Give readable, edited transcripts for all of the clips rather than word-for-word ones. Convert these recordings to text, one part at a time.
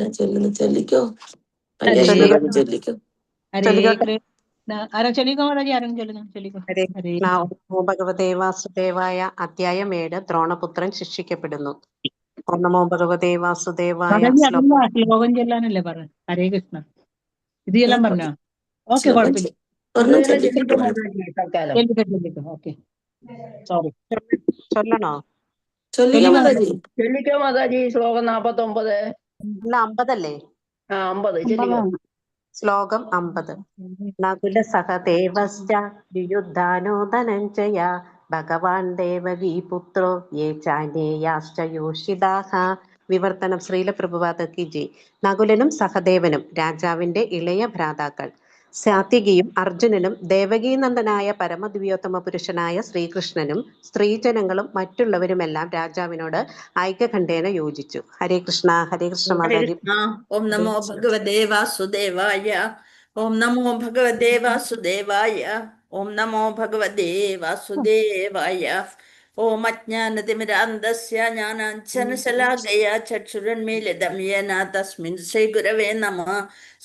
എന്നാ ചൊല്ലുന്നു? ചൊല്ലിക്കോ. ഹരേ മാതാജി ചൊല്ലിക്കോ. ഹരേ ചൊല്ലിക്കോട്ടെ. കൃഷ്ണ. ആരാ ചൊല്ലിക്കോ മാതാജി? ആരെങ്കിലും ചൊല്ലുന്നു, ചൊല്ലിക്കോ. ഹരേ ഹരേ കൃഷ്ണ. ഓം നമോ ഭഗവതേ വാസുദേവായ. അധ്യായം 7. ദ്രോണപുത്രൻ ശിക്ഷിക്കപ്പെടുന്നു. ഓം നമോ ഭഗവതേ വാസുദേവായ. മാതാജി, ശ്ലോകം അതല്ല, ശ്ലോകം ചൊല്ലാനല്ലേ പറഞ്ഞു? ഹരേ കൃഷ്ണ. ഇത് ചെല്ലാൻ പറഞ്ഞോ? ഓക്കെ, ശ്ലോകം കുഴപ്പമില്ല. ഒരെണ്ണം ഇത് തന്നെ ചൊല്ലിക്കോട്ടെ. ചൊല്ലിക്കോ മാതാജി തൽക്കാലം. ചൊല്ലിക്കോ, ചൊല്ലിക്കോ. Okay, sorry. ചൊല്ലണോ? ചൊല്ലിക്കോ. ചൊല്ലിക്കോ. മാതാജി. ചൊല്ലിക്കോ മാതാജി, ശ്ലോകം 49. അല്ല, 50 അല്ലേ? ആ, 50 ചൊല്ലിക്കോ. ശ്ലോകം 50. നകുല സഹദേവശ്ച യുയുധാനോ ധനഞ്ജയ ഭഗവാൻ ദേവകീ പുത്രോ യേ ചാന്യേയാശ്ച യോഷിതാഃ. വിവർത്തനം ശ്രീല പ്രഭുപാദ കി ജയ്. നകുലനും സഹദേവനും രാജാവിന്റെ ഇളയ ഭ്രാതാക്കൾ, സാത്യകിയും അർജുനനും ദേവകീനന്ദനായ പരമദിവ്യോത്തമ പുരുഷനായ ശ്രീകൃഷ്ണനും സ്ത്രീജനങ്ങളും മറ്റുള്ളവരുമെല്ലാം രാജാവിനോട് ഐക്യകണ്ഠേന യോജിച്ചു. ഹരേ കൃഷ്ണ. ഹരേ കൃഷ്ണ. ഹരേ മാതാജി. കൃഷ്ണ. ഓം നമോ ഭഗവതേ വാസുദേവായ. ഓം നമോ ഭഗവതേ വാസുദേവായ. ഓം നമോ ഭഗവതേ വാസുദേവായ. ഓം അജ്ഞാനതിമിരാന്ധസ്യ ജ്ഞാനാഞ്ജനശലാകയാ ചക്ഷുരുന്മീലിതം യേന തസ്മിൻ ശ്രീഗുരവേ നമഃ.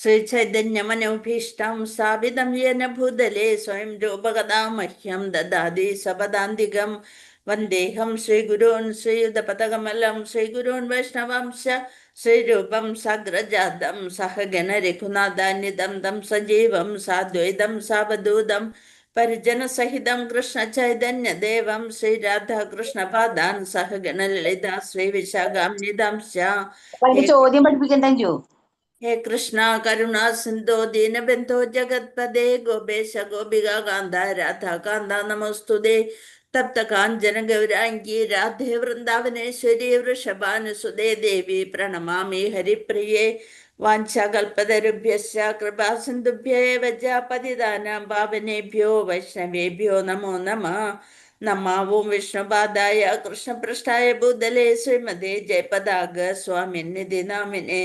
ശ്രീചൈതന്യമനോഭീഷ്ടം സ്ഥാപിതം യേന ഭൂതലേ സ്വയം രൂപകദാ മഹ്യം ദദാതി സ്വപദാന്തികം. വന്ദേഹം ശ്രീഗുരൂൻ ശ്രീയുതപദകമലം ശ്രീഗുരൂൻ വൈഷ്ണവാംശ ശ്രീരൂപം സാഗ്രജാതം സഹഗണ രഘുനാഥാന്വിതം തം സജീവം സാദ്വൈതം സാവധൂതം പരിജനസഹിതം കൃഷ്ണ ചൈതന്യ ദേവം ശ്രീരാധാകൃഷ്ണ പാദാൻ സഹഗണ ലളിത ശ്രീ വിശാഖാന്വിതാംശ്ച. അപ്പൊ അതിന്റെ ചോദ്യം പഠിപ്പിക്കണ്ട അഞ്ജു. ഹേ കൃഷ്ണ കരുണാ സിന്ധോ ദീനബന്ധോ ജഗത്പദേ ഗോപേശ ഗോപിക കാന്ത രാധാ കാന്ത നമോസ്തുതേ. തപ്ത കാഞ്ചന ഗൗരാംഗി രാധേ വൃന്ദാവനേശ്വരി വൃഷഭാനുസുതേ ദേവി പ്രണമാമി ഹരിപ്രിയേ. വാഞ്ചാകൽപതരുഭ്യശ്ച കൃപാ സിന്ധുഭ്യ ഏവ ച പതിതാനാം പാവനേഭ്യോ വൈഷ്ണവേഭ്യോ നമോ നമഃ. നമോ വിഷ്ണുപാദായ കൃഷ്ണപൃഷ്ഠായ ഭൂതലേ ശ്രീമതേ ജയപതാക സ്വാമിനിധി നാമിനെ.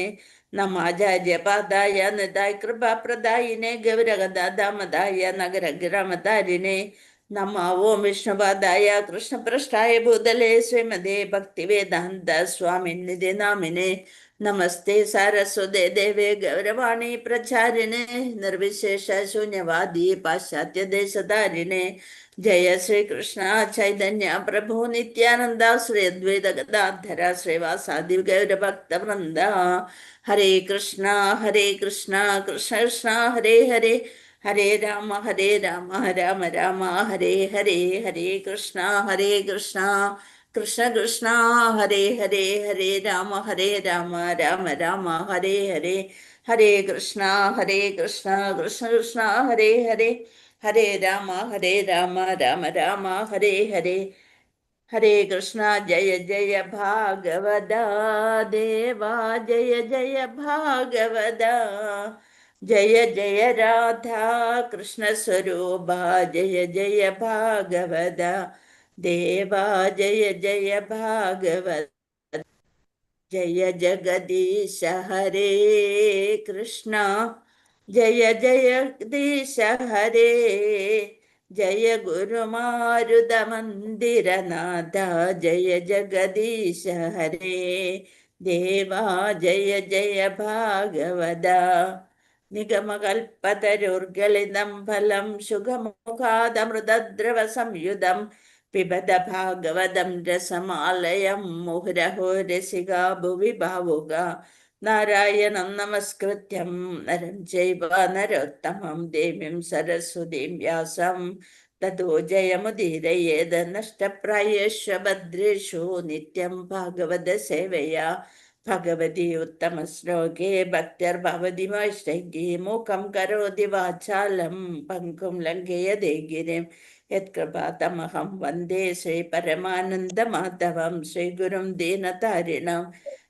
നമാചാര്യപാദായ നിതായ കൃപാപ്രദായിനെ ഗൗരഗദാമദായ നഗരഗ്രാമതാരിണേ. നമോ വിഷ്ണുപാദായ കൃഷ്ണപൃഷ്ഠായ ഭൂതലേ ശ്രീമതേ ഭക്തിവേദാന്ത സ്വാമിനിധി നാമിനെ. നമസ്തേ സാരസ്വതേ ദേവേ ഗൗരവാണി പ്രചാരിണേ നിർവിശേഷ ശൂന്യവാദി പാശ്ചാത്യദേശധാരിണേ. ജയ ശ്രീകൃഷ്ണ ചൈതന്യ പ്രഭു നിത്യാനന്ദ ശ്രീ അദ്വൈത ഗദാധര ശ്രീവാസാദി ഗൗരഭക്തവൃന്ദ. ഹരേ കൃഷ്ണ ഹരേ കൃഷ്ണ കൃഷ്ണ കൃഷ്ണ ഹരേ ഹരേ, ഹരേ രാമ ഹരേ രാമ രാമ രാമ ഹരേ ഹരേ. ഹരേ കൃഷ്ണ ഹരേ കൃഷ്ണ കൃഷ്ണ കൃഷ്ണ ഹരേ ഹരേ, ഹരേ രാമ ഹരേ രാമ രാമ രാമ ഹരേ ഹരേ. ഹരേ കൃഷ്ണ ഹരേ കൃഷ്ണ കൃഷ്ണ കൃഷ്ണ ഹരേ ഹരേ, ഹരേ രാമ ഹരേ രാമ രാമ രാമ ഹരേ ഹരേ. ഹരേ കൃഷ്ണ. ജയ ജയ ഭാഗവത ദേവാ, ജയ ജയ ഭാഗവത, ജയ ജയ രാധാ കൃഷ്ണ സ്വരൂപ, ജയ ജയ ഭാഗവത ദേവാ, ജയ ജയ ഭാഗവത, ജയ ജഗദീശ ഹരേ കൃഷ്ണ, ജയ ജഗദീശ ഹരേ, ജയ ഗുരുമാരുതമന്ദിരനാഥ, ജയ ജഗദീശ ഹരേ ദേവാ, ജയ ജയ ഭാഗവത. നിഗമകൽപതരുർഗളിതം ഫലം ശുഖമുഖാദമൃതദ്രവ സംയുതം പിബത ഭാഗവതം രസമാലയം മുഹുരഹോ രസികാ ഭുവി ഭാവുക. നാരായണം നമസ്കൃത്യം നരം ചൈവ നരോത്തമം ദേവീം സരസ്വതീം വ്യാസം തതോ ജയമുദീരയേത്. നഷ്ടപ്രായേഷു ഭദ്രേഷു നിത്യം ഭാഗവത സേവയാ ഭഗവതി ഉത്തമശ്ലോകേ ഭക്തിർഭവതി നൈഷ്ഠികീ. മൂകം കരോതി വാചാലം പങ്കും ലംഘയതേ ഗിരിം യത്കൃപാതമഹം വന്ദേ ശ്രീ പരമാനന്ദമാധവം ശ്രീഗുരും ദീനതാരിണം.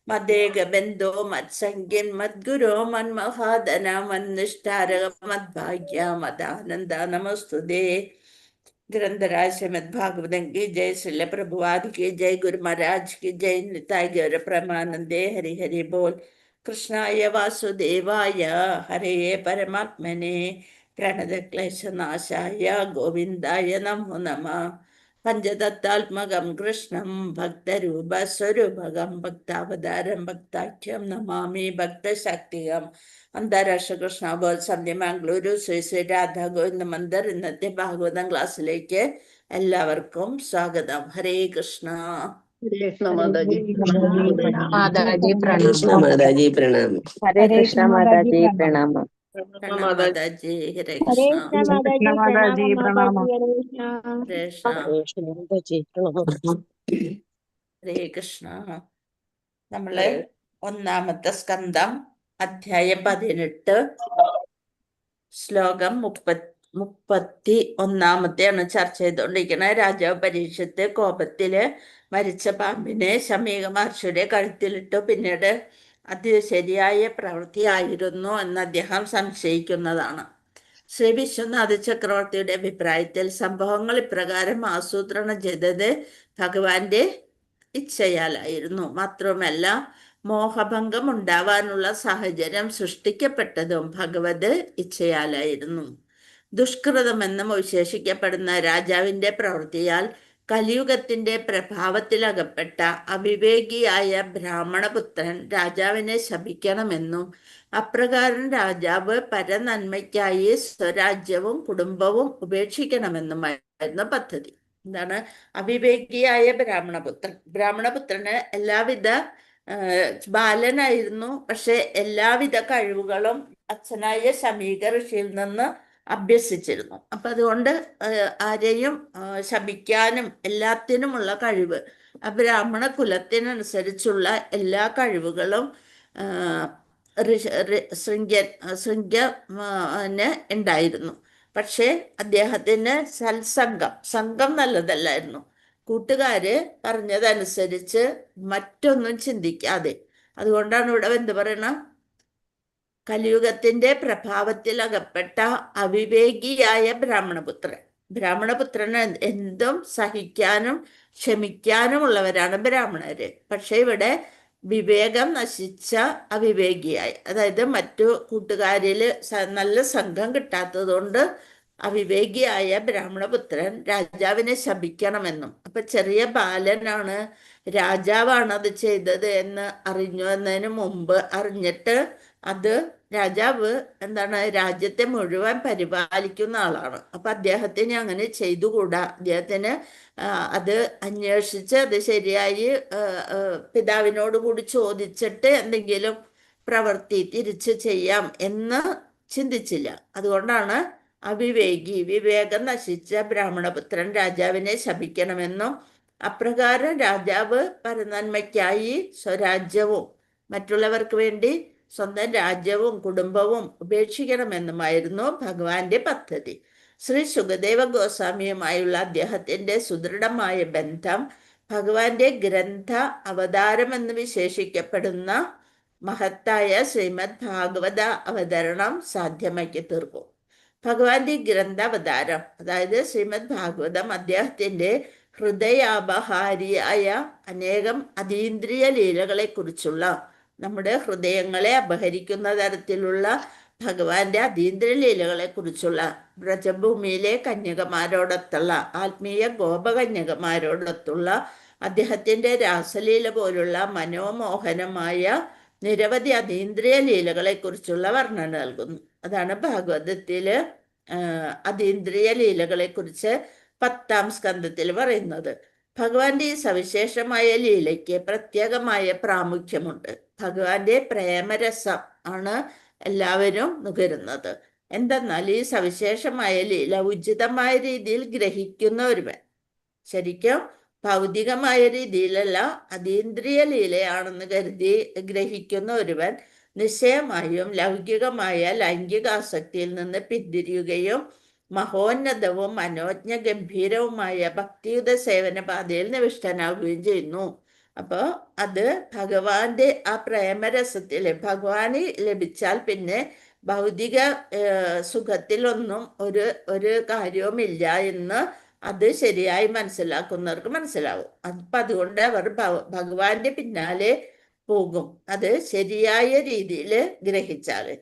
മദ്ദേകബന്ധോ മത്സംഖ്യൻ മദ്ഗുരോ മന്മഹാധന മന്നിഷ്ഠാരക മദ്ഭാഗ്യ മദാനന്ദ നമസ്തുതേ. ग्रंथराज श्रीमद् भागवतम की जय, श्रील प्रभुपाद की जय, गुरु महाराज की जय, निताय गौर प्रेमानंदे, हरि हरि बोल. कृष्णाय वासुदेवाय हरे परमात्मने प्रणत क्लेशनाशाय गोविंदाय नमो नमः. പഞ്ചതത്താത്മകം കൃഷ്ണം ഭക്തരൂപസ്വരൂപകം ഭക്താവതാരം ഭക്താഖ്യം നമാമി ഭക്തശക്തികം. അന്താരാഷ്ട്ര കൃഷ്ണബോധ സന്ധ്യ മംഗളൂരു ശ്രീ ശ്രീ രാധാ ഗോവിന്ദ മന്ദിർ ഇന്നത്തെ ഭാഗവതം ക്ലാസ്സിലേക്ക് എല്ലാവർക്കും സ്വാഗതം. ഹരേ കൃഷ്ണ. ഹരേ കൃഷ്ണ മാതാജി. മാതാജി കൃഷ്ണ പ്രണാമം. മാതാജി പ്രണാമം. ഹരേ കൃഷ്ണ മാതാജി പ്രണാമം. പ്രണാം മാതാജി. ഹരേ ഹരേ കൃഷ്ണ. കൃഷ്ണ മാതാജി മാതാജി പ്രണാമം. പ്രണാമം. മാതാജി ഹരേ കൃഷ്ണ. ഹരേ കൃഷ്ണ. ഹരേ കൃഷ്ണ മാതാജി പ്രണാമം. ഹരേ കൃഷ്ണ. നമ്മള് ഒന്നാമത്തെ സ്കന്ധം അധ്യായം 18 ശ്ലോകം 31-ാമത്തെയാണ് ചർച്ച ചെയ്തുകൊണ്ടിരിക്കുന്നത്. രാജാവ് പരീക്ഷത്ത് കോപത്തില് മരിച്ച പാമ്പിനെ ശമീക മഹർഷിയുടെ കഴുത്തിലിട്ടു. പിന്നീട് അത് ശരിയായ പ്രവൃത്തിയായിരുന്നു എന്ന് അദ്ദേഹം സംശയിക്കുന്നതാണ്. ശ്രീ വിശ്വനാഥ ചക്രവർത്തിയുടെ അഭിപ്രായത്തിൽ സംഭവങ്ങൾ ഇപ്രകാരം ആസൂത്രണം ചെയ്തത് ഭഗവാന്റെ ഇച്ഛയാലായിരുന്നു. മാത്രവുമല്ല, മോഹഭംഗം ഉണ്ടാവാനുള്ള സാഹചര്യം സൃഷ്ടിക്കപ്പെട്ടതും ഭഗവത് ഇച്ഛയാലായിരുന്നു. ദുഷ്കൃതമെന്നും വിശേഷിക്കപ്പെടുന്ന രാജാവിന്റെ പ്രവൃത്തിയാൽ കലിയുഗത്തിന്റെ പ്രഭാവത്തിലകപ്പെട്ട അവിവേകിയായ ബ്രാഹ്മണപുത്രൻ രാജാവിനെ ശപിക്കണമെന്നും അപ്രകാരം രാജാവ് പരനന്മയ്ക്കായി സ്വരാജ്യവും കുടുംബവും ഉപേക്ഷിക്കണമെന്നുമായിരുന്നു പദ്ധതി. എന്താണ് അവിവേകിയായ ബ്രാഹ്മണപുത്രൻ? ബ്രാഹ്മണപുത്രന് എല്ലാവിധ ബാലനായിരുന്നു, പക്ഷെ എല്ലാവിധ കഴിവുകളും അച്ഛനായ ശമീക ഋഷിയിൽ നിന്ന് അഭ്യസിച്ചിരുന്നു. അപ്പൊ അതുകൊണ്ട് ആരെയും ശപിക്കാനും എല്ലാത്തിനുമുള്ള കഴിവ്, ആ ബ്രാഹ്മണ കുലത്തിനനുസരിച്ചുള്ള എല്ലാ കഴിവുകളും ശൃംഗ്യന് ഉണ്ടായിരുന്നു. പക്ഷേ അദ്ദേഹത്തിന് സത്സംഗം, സംഘം നല്ലതല്ലായിരുന്നു. കൂട്ടുകാര് പറഞ്ഞതനുസരിച്ച് മറ്റൊന്നും ചിന്തിക്കാതെ, അതുകൊണ്ടാണ് ഇവിടെ എന്ത് പറയണ, കലിയുഗത്തിന്റെ പ്രഭാവത്തിൽ അകപ്പെട്ട അവിവേകിയായ ബ്രാഹ്മണപുത്രൻ. ബ്രാഹ്മണപുത്രന് എന്തും സഹിക്കാനും ക്ഷമിക്കാനുമുള്ളവരാണ് ബ്രാഹ്മണര്. പക്ഷെ ഇവിടെ വിവേകം നശിച്ച അവിവേകിയായി, അതായത് മറ്റു കൂട്ടുകാരില് നല്ല സംഘം കിട്ടാത്തതുകൊണ്ട് അവിവേകിയായ ബ്രാഹ്മണപുത്രൻ രാജാവിനെ ശപിക്കണമെന്നും, അപ്പൊ ചെറിയ ബാലനാണ്, രാജാവാണ് അത് ചെയ്തത് എന്ന് അറിഞ്ഞു എന്നതിന് മുമ്പ് അറിഞ്ഞിട്ട് അത് രാജാവ് എന്താണ് രാജ്യത്തെ മുഴുവൻ പരിപാലിക്കുന്ന ആളാണ്. അപ്പൊ അദ്ദേഹത്തിന് അങ്ങനെ ചെയ്തുകൂടാ. അദ്ദേഹത്തിന് അത് അന്വേഷിച്ച് അത് ശരിയായി പിതാവിനോട് കൂടി ചോദിച്ചിട്ട് എന്തെങ്കിലും പ്രവൃത്തി തിരിച്ച് ചെയ്യാം എന്ന് ചിന്തിച്ചില്ല. അതുകൊണ്ടാണ് അവിവേകി, വിവേകം നശിച്ച ബ്രാഹ്മണപുത്രൻ രാജാവിനെ ശപിക്കണമെന്നും അപ്രകാരം രാജാവ് പരനന്മയ്ക്കായി സ്വരാജ്യവും മറ്റുള്ളവർക്ക് വേണ്ടി സ്വന്തം രാജ്യവും കുടുംബവും ഉപേക്ഷിക്കണമെന്നുമായിരുന്നു ഭഗവാന്റെ പദ്ധതി. ശ്രീ സുഖദേവ ഗോസ്വാമിയുമായുള്ള അദ്ദേഹത്തിന്റെ സുദൃഢമായ ബന്ധം ഭഗവാന്റെ ഗ്രന്ഥ അവതാരമെന്ന് വിശേഷിക്കപ്പെടുന്ന മഹത്തായ ശ്രീമദ് ഭാഗവത അവതരണം സാധ്യമാക്കി തീർക്കും. ഭഗവാന്റെ ഗ്രന്ഥാവതാരം, അതായത് ശ്രീമദ് ഭാഗവതം, അദ്ദേഹത്തിന്റെ ഹൃദയാപഹാരിയായ അനേകം അതീന്ദ്രിയ ലീലകളെ കുറിച്ചുള്ള, നമ്മുടെ ഹൃദയങ്ങളെ അപഹരിക്കുന്ന തരത്തിലുള്ള ഭഗവാന്റെ അതീന്ദ്രിയ ലീലകളെ കുറിച്ചുള്ള, വ്രജഭൂമിയിലെ കന്യകമാരോടൊത്തുള്ള, ആത്മീയ ഗോപകന്യകമാരോടൊത്തുള്ള അദ്ദേഹത്തിന്റെ രാസലീല പോലുള്ള മനോമോഹനമായ നിരവധി അതീന്ദ്രിയ ലീലകളെ കുറിച്ചുള്ള വർണ്ണന നൽകുന്നു. അതാണ് ഭാഗവതത്തില് അതീന്ദ്രിയ ലീലകളെ കുറിച്ച് 10-ാം സ്കന്ധത്തിൽ പറയുന്നത്. ഭഗവാന്റെ ഈ സവിശേഷമായ ലീലയ്ക്ക് പ്രത്യേകമായ പ്രാമുഖ്യമുണ്ട്. ഭഗവാന്റെ പ്രേമരസം ആണ് എല്ലാവരും നുകരുന്നത്. എന്തെന്നാൽ ഈ സവിശേഷമായ ലീല ഉചിതമായ രീതിയിൽ ഗ്രഹിക്കുന്ന ഒരുവൻ, ശരിക്കും ഭൗതികമായ രീതിയിലല്ല, അതീന്ദ്രിയ ലീലയാണെന്ന് കരുതി ഗ്രഹിക്കുന്ന ഒരുവൻ നിശ്ചയമായും ലൗകികമായ ലൈംഗികാസക്തിയിൽ നിന്ന് പിന്തിരിയുകയും മഹോന്നതവും മനോജ്ഞ ഗംഭീരവുമായ ഭക്തിയുത സേവന പാതയിൽ നിവിഷ്ടനാകുകയും ചെയ്യുന്നു. അപ്പോ അത് ഭഗവാന്റെ ആ പ്രേമരസത്തില് ഭഗവാന് ലഭിച്ചാൽ പിന്നെ ഭൗതിക സുഖത്തിലൊന്നും ഒരു ഒരു കാര്യവുമില്ല എന്ന് അത് ശരിയായി മനസ്സിലാക്കുന്നവർക്ക് മനസ്സിലാവും. അപ്പൊ അതുകൊണ്ട് അവർ ഭഗവാന്റെ പിന്നാലെ പോകും, അത് ശരിയായ രീതിയിൽ ഗ്രഹിച്ചാല്.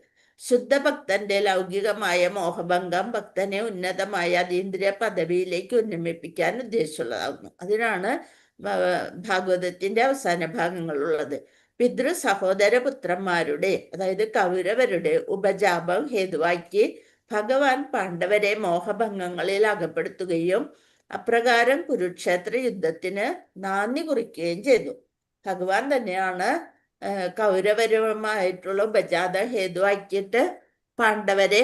ശുദ്ധഭക്തന്റെ ലൗകികമായ മോഹഭംഗം ഭക്തനെ ഉന്നതമായ അതീന്ദ്രിയ പദവിയിലേക്ക് ഉന്നമിപ്പിക്കാൻ ഉദ്ദേശിച്ചുള്ളതാകുന്നു. അതിനാണ് ഭാഗവതത്തിന്റെ അവസാന ഭാഗങ്ങളുള്ളത്. പിതൃ സഹോദര പുത്രന്മാരുടെ, അതായത് കൗരവരുടെ ഉപജാപം ഹേതുവാക്കി ഭഗവാൻ പാണ്ഡവരെ മോഹഭംഗങ്ങളിൽ അകപ്പെടുത്തുകയും അപ്രകാരം കുരുക്ഷേത്ര യുദ്ധത്തിന് നാന്ദി കുറിക്കുകയും ചെയ്തു. ഭഗവാൻ തന്നെയാണ് കൗരവരുമായിട്ടുള്ള ഉപജാത ഹേതുവാക്കിയിട്ട് പാണ്ഡവരെ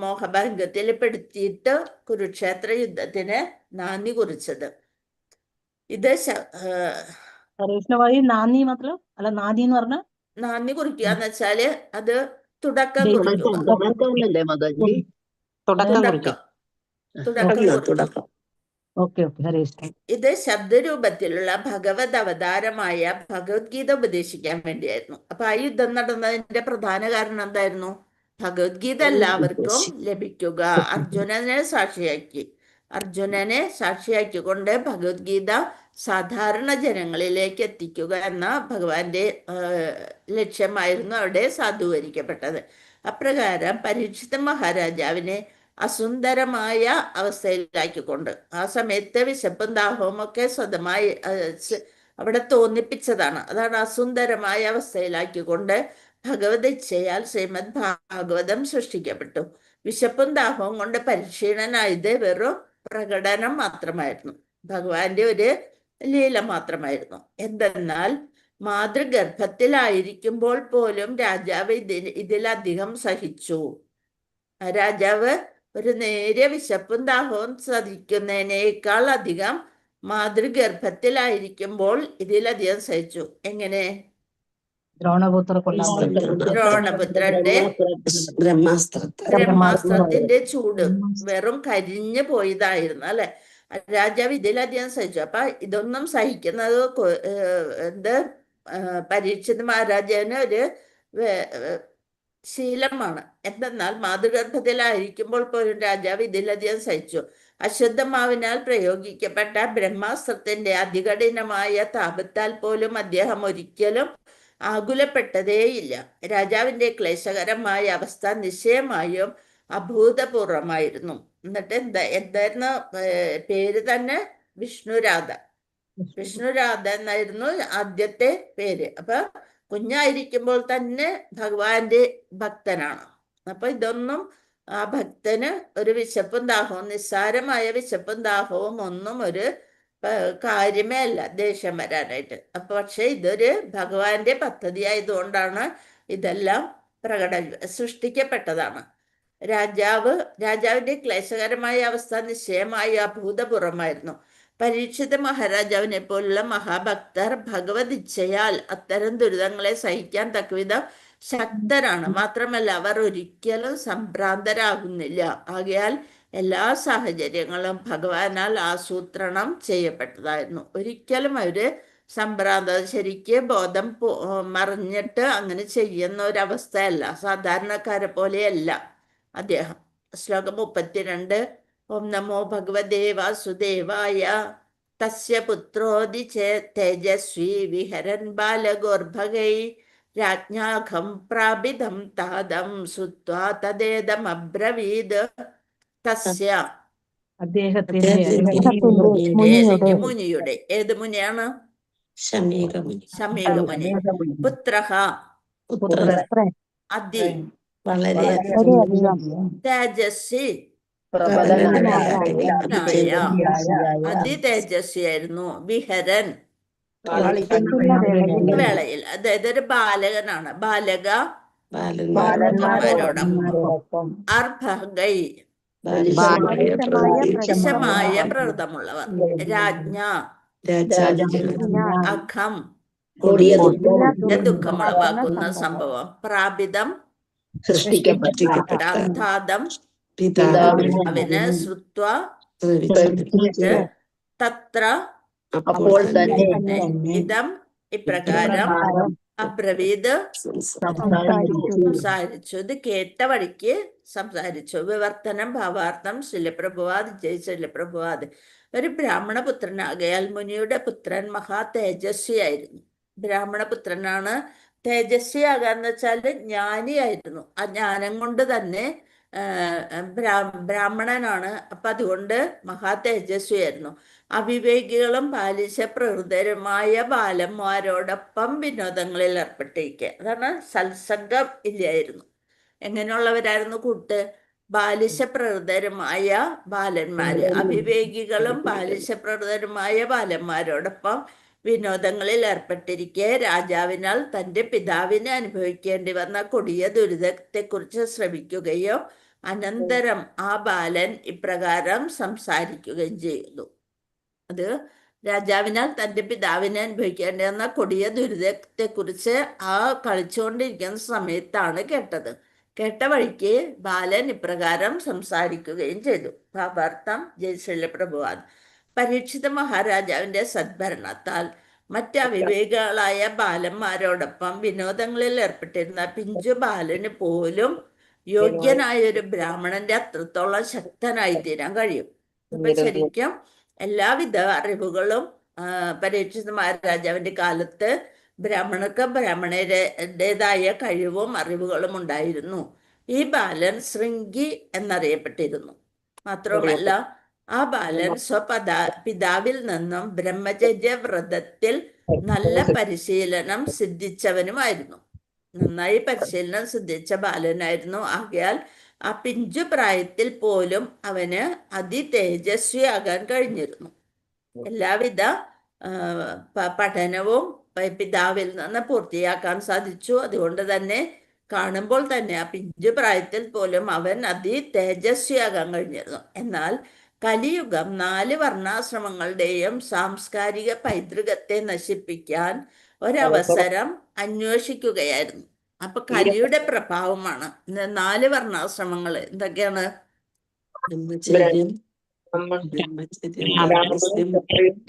മോഹഭംഗത്തിൽ പെടുത്തിയിട്ട് കുരുക്ഷേത്ര യുദ്ധത്തിന് നാന്ദി കുറിച്ചത്. ഇത് ഹരേ കൃഷ്ണ. നാന്ദി മാത്രം അല്ല, നാന്ദി എന്ന് പറഞ്ഞാൽ നാന്ദി കുറിക്കുക എന്ന് വെച്ചാല് അത് തുടക്കം കുറിക്കുക. തുടക്കം എന്നല്ലേ മാതാജി? തുടക്കം കുറിക്കും. തുടക്കം കുറിക്കുക. തുടക്കം. ഓക്കെ ഓക്കെ, ഹരേ കൃഷ്ണ. ഇത് ശബ്ദരൂപത്തിലുള്ള ഭഗവത് അവതാരമായ ഭഗവത്ഗീത ഉപദേശിക്കാൻ വേണ്ടിയായിരുന്നു. അപ്പൊ ആ യുദ്ധം നടന്നതിന്റെ പ്രധാന കാരണം എന്തായിരുന്നു? ഭഗവത്ഗീത എല്ലാവർക്കും ലഭിക്കുക. അർജുനനെ സാക്ഷിയാക്കി, അർജുനനെ സാക്ഷിയാക്കിക്കൊണ്ട് ഭഗവത്ഗീത സാധാരണ ജനങ്ങളിലേക്ക് എത്തിക്കുക എന്ന ഭഗവാന്റെ ലക്ഷ്യമായിരുന്നു അവിടെ സാധൂകരിക്കപ്പെട്ടത്. അപ്രകാരം പരീക്ഷിത മഹാരാജാവിനെ അസുന്ദരമായ അവസ്ഥയിലാക്കിക്കൊണ്ട് ആ സമയത്ത് വിശപ്പും ദാഹവും ഒക്കെ സ്വന്തമായി അവിടെ തോന്നിപ്പിച്ചതാണ്. അതാണ് അസുന്ദരമായ അവസ്ഥയിലാക്കിക്കൊണ്ട് ഭഗവത് ഇച്ഛയാൽ ശ്രീമദ് ഭാഗവതം സൃഷ്ടിക്കപ്പെട്ടു. വിശപ്പും ദാഹവും കൊണ്ട് പരിക്ഷീണനായത് വെറും പ്രകടനം മാത്രമായിരുന്നു, ഭഗവാന്റെ ഒരു ലീല മാത്രമായിരുന്നു. എന്തെന്നാൽ മാതൃഗർഭത്തിലായിരിക്കുമ്പോൾ പോലും രാജാവ് ഇതിലധികം സഹിച്ചു. രാജാവ് ഒരു നേരിയ വിശപ്പും ദാഹവും സഹിക്കുന്നതിനേക്കാൾ അധികം മാതൃഗർഭത്തിലായിരിക്കുമ്പോൾ ഇതിലധികം സഹിച്ചു. എങ്ങനെ? ദ്രോണപുത്ര കൊല്ലാൻ ദ്രോണപുത്രന്റെ ബ്രഹ്മാസ്ത്രത്തിന്റെ ചൂട് വെറും കരിഞ്ഞു പോയതായിരുന്നു അല്ലെ? രാജാവ് ഇതിലധികം സഹിച്ചു. അപ്പൊ ഇതൊന്നും സഹിക്കുന്നത് എന്ത് പരീക്ഷിത് മഹാരാജാവിന് ഒരു ശീലമാണ്. എന്തെന്നാൽ മാതൃഗർഭത്തിലായിരിക്കുമ്പോൾ പോലും രാജാവ് ഇതിലധികം സഹിച്ചു. അശ്വത്ഥമാവിനാൽ പ്രയോഗിക്കപ്പെട്ട ബ്രഹ്മാസ്ത്രത്തിന്റെ അതികഠിനമായ താപത്താൽ പോലും അദ്ദേഹം ഒരിക്കലും ആകുലപ്പെട്ടതേയില്ല. രാജാവിന്റെ ക്ലേശകരമായ അവസ്ഥ നിശ്ചയമായും അഭൂതപൂർവമായിരുന്നു. എന്നിട്ട് എന്തായിരുന്നു പേര് തന്നെ? വിഷ്ണുരാധ. വിഷ്ണുരാധ എന്നായിരുന്നു ആദ്യത്തെ പേര്. അപ്പൊ കുഞ്ഞായിരിക്കുമ്പോൾ തന്നെ ഭഗവാന്റെ ഭക്തനാണ്. അപ്പൊ ഇതൊന്നും ആ ഭക്തന് ഒരു വിശപ്പും ദാഹവും, നിസ്സാരമായ വിശപ്പും ദാഹവും ഒന്നും ഒരു കാര്യമേ അല്ല ദേഷ്യം വരാനായിട്ട്. അപ്പൊ പക്ഷെ ഇതൊരു ഭഗവാന്റെ പദ്ധതി ആയതുകൊണ്ടാണ് ഇതെല്ലാം സൃഷ്ടിക്കപ്പെട്ടതാണ്. രാജാവിന്റെ ക്ലേശകരമായ അവസ്ഥ നിശ്ചയമായി അഭൂതപൂർവമായിരുന്നു. പരീക്ഷിത മഹാരാജാവിനെ പോലുള്ള മഹാഭക്തർ ഭഗവത് ഇച്ഛയാൽ അത്തരം ദുരിതങ്ങളെ സഹിക്കാൻ തക്കവിധം ശക്തരാണ്. മാത്രമല്ല അവർ ഒരിക്കലും സംഭ്രാന്തരാകുന്നില്ല. ആകയാൽ എല്ലാ സാഹചര്യങ്ങളും ഭഗവാനാൽ ആസൂത്രണം ചെയ്യപ്പെട്ടതായിരുന്നു. ഒരിക്കലും അവര് സംഭ്രാന്ത, ശരിക്ക് ബോധം മറിഞ്ഞിട്ട് അങ്ങനെ ചെയ്യുന്ന ഒരവസ്ഥയല്ല, സാധാരണക്കാരെ പോലെയല്ല അദ്ദേഹം. ശ്ലോകം 32. ഓം നമോ ഭഗവതേ വാസുദേവായ. തസ്യ പുത്രോതി തേജസ്വി വിഹരൻ ബാലഗോർഭഗൈ രാജ്ഞാഖം പ്രാപിതം താതം ശ്രുത്വാ തദേതമബ്രവീത്. തസ്യ അദ്ദേഹത്തിന്റെ മുനിയുടെ, ഏത് മുനിയാണ്? ശമീകമുനി. ശമീകമുനി. പുത്രഃ പുത്രൻ അതി വളരെ തേജസ്വി അതി തേജസ്വിയായിരുന്നു. വിഹരൻ വേളയിൽ, അതായത് ഒരു ബാലകനാണ്. ബാലക ബാലന്മാരോടൊപ്പം അർഭഗൈ വിഷമായ പ്രകൃതമുള്ളവർ. രാജ്ഞ അഖം ദുഃഖമുളവാക്കുന്ന സംഭവം. പ്രാപിതം സൃഷ്ടിക്കപ്പെട്ട താതം അവന് ശ്രുത്വ തത്ര അപ്പോൾ തന്നെ ഇതം ഇപ്രകാരം അബ്രവീത് സംസാരിച്ചു. ഇത് കേട്ട വഴിക്ക് സംസാരിച്ചു. വിവർത്തനം ഭാവാർത്ഥം ശിലപ്രഭുവാദ് ജയ് ശിലപ്രഭുവാദ്. ഒരു ബ്രാഹ്മണ പുത്രനാകയാൽ മുനിയുടെ പുത്രൻ മഹാ തേജസ്വിയായിരുന്നു. ബ്രാഹ്മണ പുത്രനാണ്. തേജസ്വിയാകാന്ന് വെച്ചാല് ജ്ഞാനിയായിരുന്നു. ആ ജ്ഞാനം കൊണ്ട് തന്നെ ബ്രാഹ്മണനാണ്. അപ്പൊ അതുകൊണ്ട് മഹാ തേജസ്വിയായിരുന്നു. അവിവേകികളും ബാലിശ പ്രകൃതരുമായ ബാലന്മാരോടൊപ്പം വിനോദങ്ങളിൽ ഏർപ്പെട്ടിരിക്കുക. അതാണ് സത്സംഗം ഇല്ലായിരുന്നു. എങ്ങനെയുള്ളവരായിരുന്നു കൂട്ട്? ബാലിശ പ്രകൃതരുമായ ബാലന്മാര്, അവിവേകികളും ബാലിശ പ്രകൃതരുമായ ബാലന്മാരോടൊപ്പം വിനോദങ്ങളിൽ ഏർപ്പെട്ടിരിക്കെ രാജാവിനാൽ തന്റെ പിതാവിനെ അനുഭവിക്കേണ്ടി വന്ന കൊടിയ ദുരിതത്തെക്കുറിച്ച് ശ്രവിക്കുകയും അനന്തരം ആ ബാലൻ ഇപ്രകാരം സംസാരിക്കുകയും ചെയ്തു. അത് രാജാവിനാൽ തന്റെ പിതാവിനെ അനുഭവിക്കേണ്ടി വന്ന കൊടിയ ദുരിതത്തെക്കുറിച്ച് ആ കളിച്ചുകൊണ്ടിരിക്കുന്ന സമയത്താണ് കേട്ടത്. കേട്ട വഴിക്ക് ബാലൻ ഇപ്രകാരം സംസാരിക്കുകയും ചെയ്തു. ഭാവാർത്ഥം. ജയ് ശ്രീല പ്രഭുപാദ്. പരീക്ഷിത മഹാരാജാവിന്റെ സദ്ഭരണത്താൽ മറ്റ് അവിവേകികളായ ബാലന്മാരോടൊപ്പം വിനോദങ്ങളിൽ ഏർപ്പെട്ടിരുന്ന പിഞ്ചു ബാലന് പോലും യോഗ്യനായ ഒരു ബ്രാഹ്മണന്റെ അത്രത്തോളം ശക്തനായി തീരാൻ കഴിയും. അപ്പൊ ശരിക്കും എല്ലാവിധ അറിവുകളും പരീക്ഷിത മഹാരാജാവിന്റെ കാലത്ത് ബ്രാഹ്മണർക്ക് ബ്രാഹ്മണരുടേതായ കഴിവും അറിവുകളും ഉണ്ടായിരുന്നു. ഈ ബാലൻ ശൃംഗി എന്നറിയപ്പെട്ടിരുന്നു. മാത്രവുമല്ല, ആ ബാലൻ പിതാവിൽ നിന്നും ബ്രഹ്മചര്യ വ്രതത്തിൽ നല്ല പരിശീലനം സിദ്ധിച്ചവനുമായിരുന്നു. നന്നായി പരിശീലനം സിദ്ധിച്ച ബാലനായിരുന്നു. ആകയാൽ ആ പിഞ്ചു പ്രായത്തിൽ പോലും അവന് അതിതേജസ്വിയാകാൻ കഴിഞ്ഞിരുന്നു. എല്ലാവിധ പഠനവും പിതാവിൽ നിന്ന് പൂർത്തിയാക്കാൻ സാധിച്ചു. അതുകൊണ്ട് തന്നെ കാണുമ്പോൾ തന്നെ ആ പിഞ്ചു പ്രായത്തിൽ പോലും അവൻ അതിതേജസ്വിയാകാൻ കഴിഞ്ഞിരുന്നു. എന്നാൽ കലിയുഗം 4 വർണ്ണാശ്രമങ്ങളുടെയും സാംസ്കാരിക പൈതൃകത്തെ നശിപ്പിക്കാൻ ഒരവസരം അന്വേഷിക്കുകയായിരുന്നു. അപ്പൊ കലിയുടെ പ്രഭാവമാണ് 4 വർണ്ണാശ്രമങ്ങൾ. എന്തൊക്കെയാണ്? ബ്രഹ്മചര്യം, ഗാർഹസ്ഥ്യം,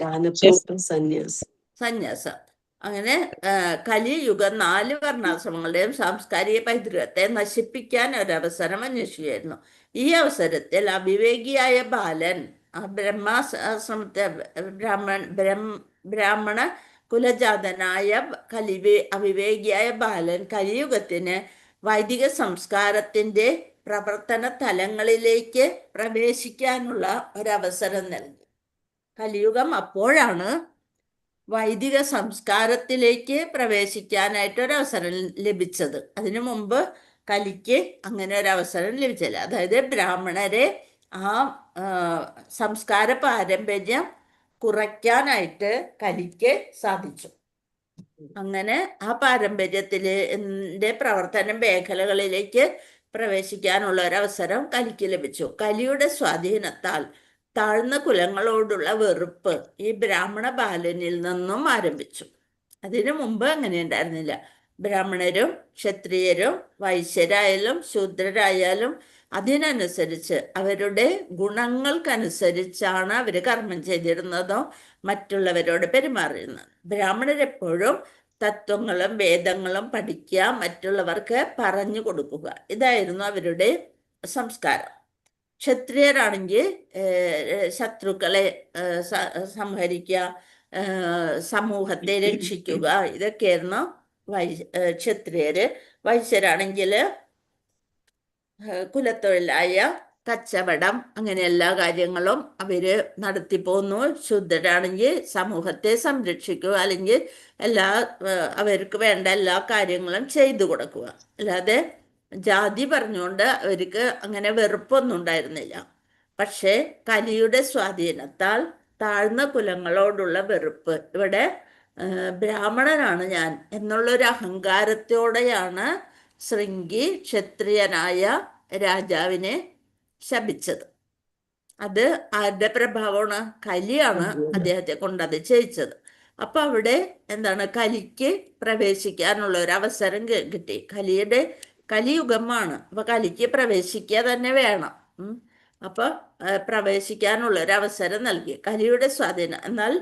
വാനപ്രസ്ഥം, സന്യാസം. സന്യാസം. അങ്ങനെ കലിയുഗം 4 വർണ്ണാശ്രമങ്ങളുടെയും സാംസ്കാരിക പൈതൃകത്തെ നശിപ്പിക്കാൻ ഒരവസരം അന്വേഷിക്കുകയായിരുന്നു. ഈ അവസരത്തിൽ അവിവേകിയായ ബാലൻ ആ ബ്രഹ്മാശ്രമത്തെ ബ്രാഹ്മണ കുലജാതനായ അവിവേകിയായ ബാലൻ കലിയുഗത്തിന് വൈദിക സംസ്കാരത്തിന്റെ പ്രവർത്തന തലങ്ങളിലേക്ക് പ്രവേശിക്കാനുള്ള ഒരവസരം നൽകി. കലിയുഗം അപ്പോഴാണ് വൈദിക സംസ്കാരത്തിലേക്ക് പ്രവേശിക്കാനായിട്ട് ഒരവസരം ലഭിച്ചത്. അതിനു മുമ്പ് കലിക്ക് അങ്ങനെ ഒരവസരം ലഭിച്ചില്ല. അതായത് ബ്രാഹ്മണരെ ആ സംസ്കാര പാരമ്പര്യം കുറയ്ക്കാനായിട്ട് കലിക്ക് സാധിച്ചു. അങ്ങനെ ആ പാരമ്പര്യത്തിലെ പ്രവർത്തന മേഖലകളിലേക്ക് പ്രവേശിക്കാനുള്ള ഒരവസരം കലിക്ക് ലഭിച്ചു. കലിയുടെ സ്വാധീനത്താൽ താഴ്ന്ന കുലങ്ങളോടുള്ള വെറുപ്പ് ഈ ബ്രാഹ്മണ ബാലനിൽ നിന്നും ആരംഭിച്ചു. അതിനു മുമ്പ് അങ്ങനെ ഉണ്ടായിരുന്നില്ല. ബ്രാഹ്മണരും ക്ഷത്രിയരും വൈശ്യരായാലും ശൂദ്രരായാലും അതിനനുസരിച്ച് അവരുടെ ഗുണങ്ങൾക്കനുസരിച്ചാണ് അവർ കർമ്മം ചെയ്തിരുന്നതോ മറ്റുള്ളവരോട് പെരുമാറിയിരുന്നത്. ബ്രാഹ്മണരെപ്പോഴും തത്വങ്ങളും വേദങ്ങളും പഠിക്കുക, മറ്റുള്ളവർക്ക് പറഞ്ഞു കൊടുക്കുക, ഇതായിരുന്നു അവരുടെ സംസ്കാരം. ക്ഷത്രിയരാണെങ്കിൽ ശത്രുക്കളെ സംഹരിക്കുക, സമൂഹത്തെ രക്ഷിക്കുക, ഇതൊക്കെയായിരുന്നു ക്ഷത്രിയര്. വൈശ്യരാണെങ്കിൽ കുലത്തൊഴിലായ കച്ചവടം, അങ്ങനെ എല്ലാ കാര്യങ്ങളും അവര് നടത്തി പോന്നു. ശുദ്ധരാണെങ്കിൽ സമൂഹത്തെ സംരക്ഷിക്കുക, അല്ലെങ്കിൽ എല്ലാ അവർക്ക് വേണ്ട എല്ലാ കാര്യങ്ങളും ചെയ്തു കൊടുക്കുക. അല്ലാതെ ജാതി പറഞ്ഞുകൊണ്ട് അവർക്ക് അങ്ങനെ വെറുപ്പൊന്നും ഉണ്ടായിരുന്നില്ല. പക്ഷേ കലിയുടെ സ്വാധീനത്താൽ താഴ്ന്ന കുലങ്ങളോടുള്ള വെറുപ്പ്, ഇവിടെ ബ്രാഹ്മണനാണ് ഞാൻ എന്നുള്ളൊരു അഹങ്കാരത്തോടെയാണ് ശൃംഗി ക്ഷത്രിയനായ രാജാവിനെ ശപിച്ചത്. അത് ആരുടെ പ്രഭാവമാണ്? കലിയാണ് അദ്ദേഹത്തെ കൊണ്ടത് ചെയ്യിച്ചത്. അപ്പൊ അവിടെ എന്താണ്, കലിക്ക് പ്രവേശിക്കാനുള്ള ഒരു അവസരം കിട്ടി. കലിയുടെ കലിയുഗമാണ്, അപ്പൊ കലിക്ക് പ്രവേശിക്കുക തന്നെ വേണം. അപ്പൊ പ്രവേശിക്കാനുള്ള ഒരു അവസരം നൽകി കലിയുടെ സ്വാധീനം. എന്നാൽ